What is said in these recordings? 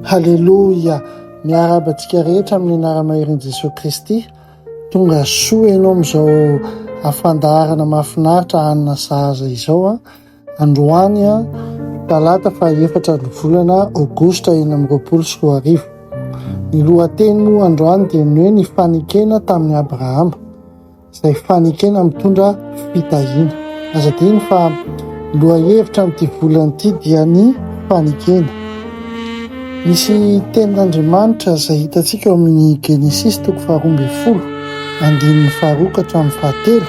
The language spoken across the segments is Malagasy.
Haleloia! Miarahaba antsika rehetra amin'ny anara-maherin'i Jesoa Kristy. Tonga soa ianao amin'izao fandaharana mahafinaritra hanina sahaza izao. Androany, talata faha-efatra ny volana aogositra 2026. Ny lohateny moa androany dia ny hoe ny fanekena tamin'i Abrahama. Izay fanekena mitondra fitahiana. Aza adino fa ny lohahevitra amin'ity volana ity dia ny fanekena. Misy tenin'Andriamanitra izay hitantsika ao amin'ny Genesisy toko faharoa ambin'ny folo andininy faharoa ka hatramin'ny fahatelo,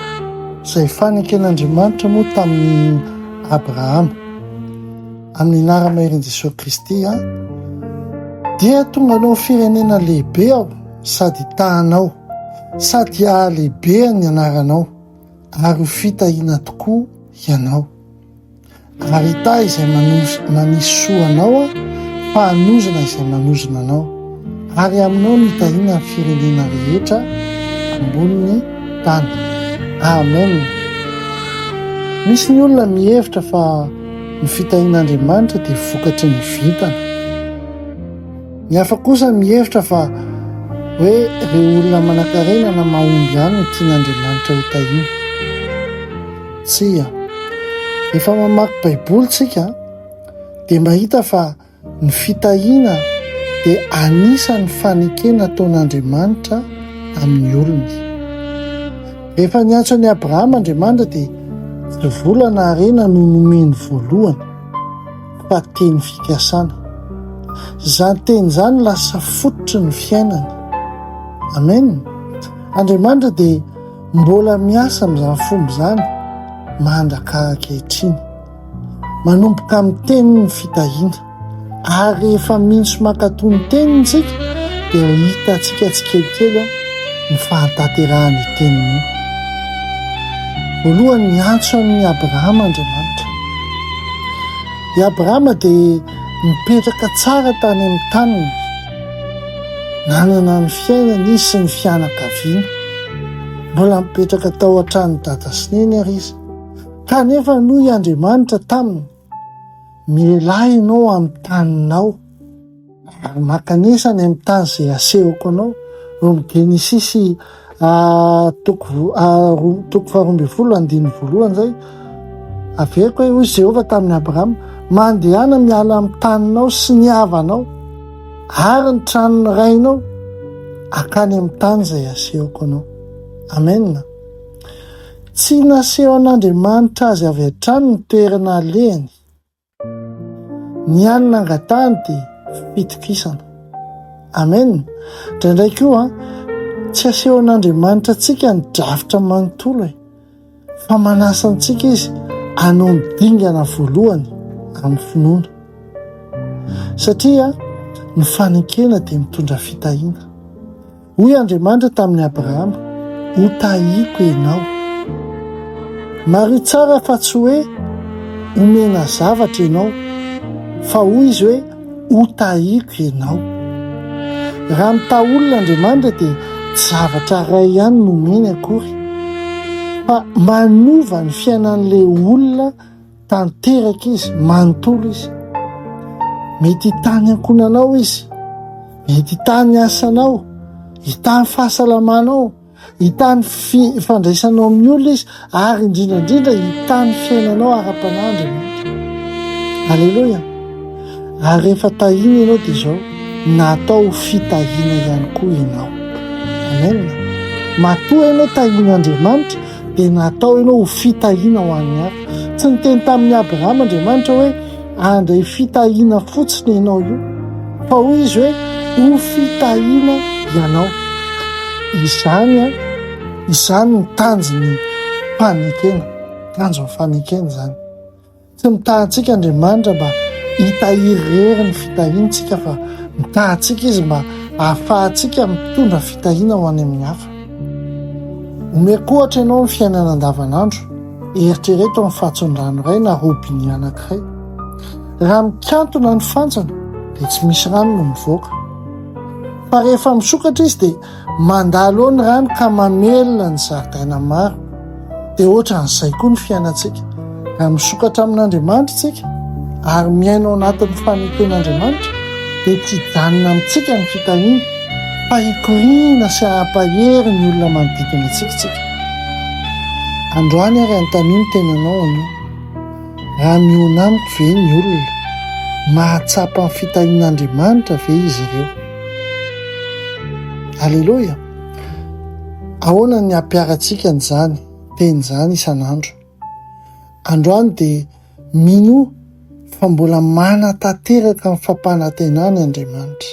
izay faneken'Andriamanitra moa tamin'i Abrahama. Amin'ny anara-maherin'i Jesoa Kristy, dia tonga anao firenena lehibe aho sady hitahanao. Sady hahalehibe ny anaranao, ary ho fitahiana tokoa ianao. Ary hitahy izay manisy soa anao Aho, fa hanozona izay manozona anao. Ary aminao no hitahiana ny firenena rehetra ambonin'ny tany. Amen. Misy ny olona mihevitra fa ny fitahian'Andriamanitra dia vokatry ny vintana. Ny hafa kosa mihevitra fa hoe ireo olona manankarena na mahomby ihany no tian'Andriamanitra hotahiana. Tsia. Rehefa mamaky Baiboly isika dia mahita fa ny fitahiana dia anisan'ny fanekena ataon'Andriamanitra amin'ny olony. Rehefa niantso an'i Abrahama Andriamanitra dia tsy vola na harena no nomeny voalohany. fa teny fikasana. Izany teny izany lasa fototry ny fiainany. Amen. Andriamanitra dia mbola miasa amin'izany fomba izany mandraka ankehitriny. Manomboka amin'ny teniny ny fitahiana. Ary rehefa mino sy mankatò ny teniny isika dia ho hitantsika tsikelikely ny fahatanterahan'io teniny io. Voalohany niantso an'i Abrahama Andriamanitra. I Abrahama dia nipetraka tsara tany amin'ny taniny. Nanana ny fiainany izy sy ny fianakaviany. Mbola nipetraka tao an-tranon'i dada sy neny ary izy. Kanefa noho i Andriamanitra taminy, Mialà ianao amin'ny taninao. Ary mankanesa any amin'ny tany izay asehoko anao. Eo amin'ny Genesisy toko toko faharoa ambin'ny folo andininy voalohany izay. Averiko hoe hoy Jehovah tamin'i Abrahama, mandehana miala amin'ny taninao sy ny havanao ary ny tranon'ny rainao akany amin'ny tany izay asehoko anao. Amen. Tsy nasehon'Andriamanitra azy avy hatrany ny toerana alehany. Ny hany nangatahany dia fitokisana. Amen. Indraindray koa, tsy asehon'Andriamanitra antsika ny drafitra manontolo e. Fa manasa antsika izy hanao ny dingana voalohany amin'ny finoana. Satria ny fanekena dia mitondra fitahiana. Hoy Andriamanitra tamin'i Abrahama, Hotahiko ianao. Mariho tsara fa tsy hoe omena zavatra ianao, fa hoy izy hoe hotahiko ianao. Raha mitaha olona Andriamanitra dia tsy zavatra iray ihany no omeny akory, fa manova ny fiainan'ilay olona Tanteraka izy, manontolo izy. Mety hitahy ny ankohonanao izy, mety hitahy ny asanao, hitahy ny fahasalamanao, hitahy ny fifandraisanao amin'ny olona izy, ary indrindra indrindra hitahy ny fiainanao ara-panahy Andriamanitra. Aleloia! Ary rehefa tahina ianao dia izao, natao ho fitahiana ihany koa ianao. Amen. Matoa ianao tahian'Andriamanitra, dia natao ianao ho fitahiana ho an'ny hafa. Tsy niteny tamin'i Abrahama Andriamanitra hoe handray fitahiana fotsiny ianao io, fa hoy izy hoe ho fitahiana ianao. Izany, izany ny tanjon'ny fanekena, tanjon'ny fanekena izany. Tsy mitaha antsika Andriamanitra mba hitahiry irery ny fitahiany tsika fa mitaha antsika Izy mba hahafahantsika mitondra fitahiana ho any amin'ny hafa. Omeko ohatra ianao ny fiainana andavanandro. Eritrereto ny fantson-drano iray na robinet anankiray. Raha mikantona ny fantsona dia tsy misy rano no mivoaka. Fa rehefa misokatra izy dia Mandalo eo ny rano ka mamelona ny zaridaina maro. Dia ohatran'izay koa ny fiainantsika. Raha misokatra amin'Andriamanitra isika ary miaina ao anatin'ny faneken'Andriamanitra, dia tsy hijanona amintsika ny fitahiana fa hikoriana sy hampahery ny olona manodidina antsika isika. Androany ary anontanio ny tenanao anio, Raha mihaona amiko ve ny olona, mahatsapa ny fitahian'Andriamanitra ve izy ireo? Aleloia! Ahoana ny hampiharantsika an'izany teny izany isan'andro? Androany dia minoa fa mbola manatanteraka ny fampanantenany Andriamanitra.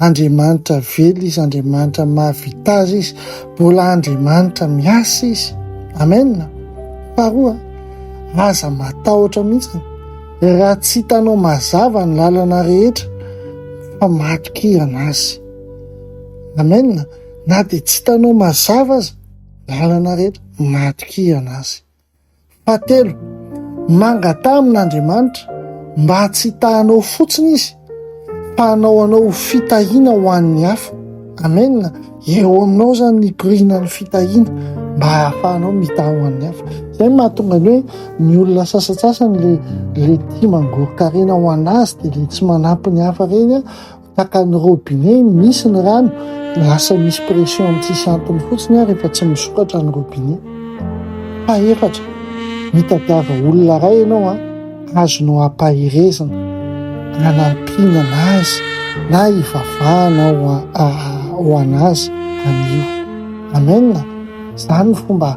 Andriamanitra velona Izy, Andriamanitra mahavita azy Izy, mbola Andriamanitra miasa Izy. Amen. Faharoa, aza matahotra mihitsy raha tsy hitanao mazava ny lalana rehetra fa matokia Azy. Amen. Na dia tsy hitanao mazava aza lalana rehetra, matokia Azy. Fahatelo, mangataha amin'Andriamanitra mba tsy hitahanao fotsiny Izy, fa hanao anao ho fitahiana ho an'ny hafa. Amen. Eo aminao izany ny hikorianan'ny fitahiana mba hahafahanao mitaha ho an'ny hafa. Izay no mahatonga ny hoe ny olona sasantsasany le le tia mangoron-karena ho an'azy dia le tsy manampy ny hafa ireny Tahaka ny robinet, misy ny rano, lasa misy pression amin'ny tsisy antony fotsiny ary rehefa tsy misokatra ny robinet. Fahefatra, mitadiava olona iray ianao an, azonao ampaherezina, hanampiana anazy na hivavahana ho anazy anio. Amen. Izany no fomba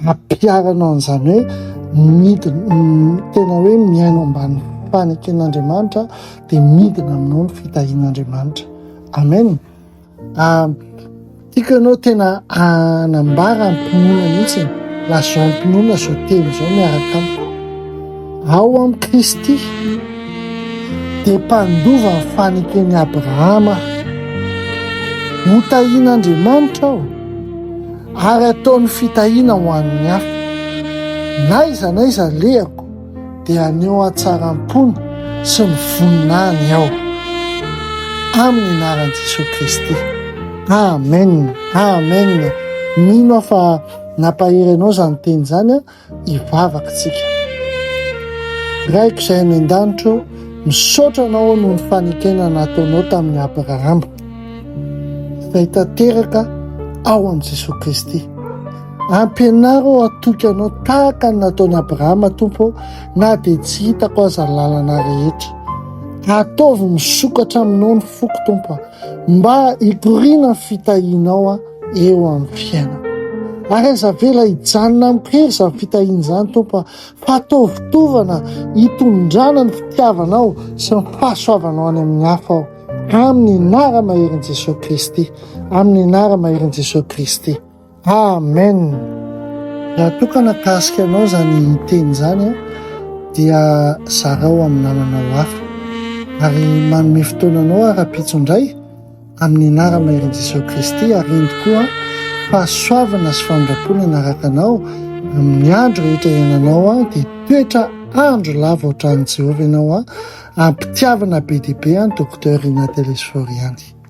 Ampiharanao an'izany hoe midina, tena hoe miaina ambany faneken'Andriamanitra dia midina aminao ny fitahian'Andriamanitra. Amen. Ah, tiako ianao tena hanambara am-pinoana mihitsy, lazao am-pinoana izao teny izao miaraka amiko. Ao amin'i Kristy dia mpandova ny faneken'i Abrahama aho. Hotahian'Andriamanitra aho. Ary ataony fitahiana ho an'ny hafa. N'aiza n'aiza alehako dia haneho hatsaram-pony sy ny voninahiny aho. Amin'ny anaran'i Jesoa Kristy. Amen! Amen! Mino aho fa nampahery anao izany teny izany an! Hivavaka tsika. Raiko izay any an-danitra ô, misaotra Anao aho noho ny fanekena nataonao tamin'i Abrahama, izay tanteraka ao amin'i Jesoa Kristy. Ampianaro aho hatoky Anao tahaka ny nataon'i Abrahama, Tompo ô, na dia tsy hitako aza ny lalana rehetra. Ataovy misokatra aminao ny foko, Tompo, mba hikoriana ny fitahianao eo amin'ny fiainako. Ary aza avela hijanona amiko hery izany fitahiana izany, Tompo a, fa ataovy tovana hitondrana ny fitiavanao sy ny fahasoavanao any amin'ny hafa aho. Amin'ny anara-maherin'i Jesoa Kristy. Amin'ny anara-maherin'i Jesoa Kristy. Amen. Raha toa ka nakasika anao izany teny izany dia zarao amin'ny namanao hafa. Ary manome fotoana anao aho rahampitso indray amin'ny anara-maherin'i Jesoa Kristy ary eny tokoa fahasoavana sy famindram-po ny hanaraka anao amin'ny andro rehetra iainanao dia toetra andro lava ohatran'i Jehovah ianao am-pitiavana be dia be an Docteur Rina Telesphore ihany.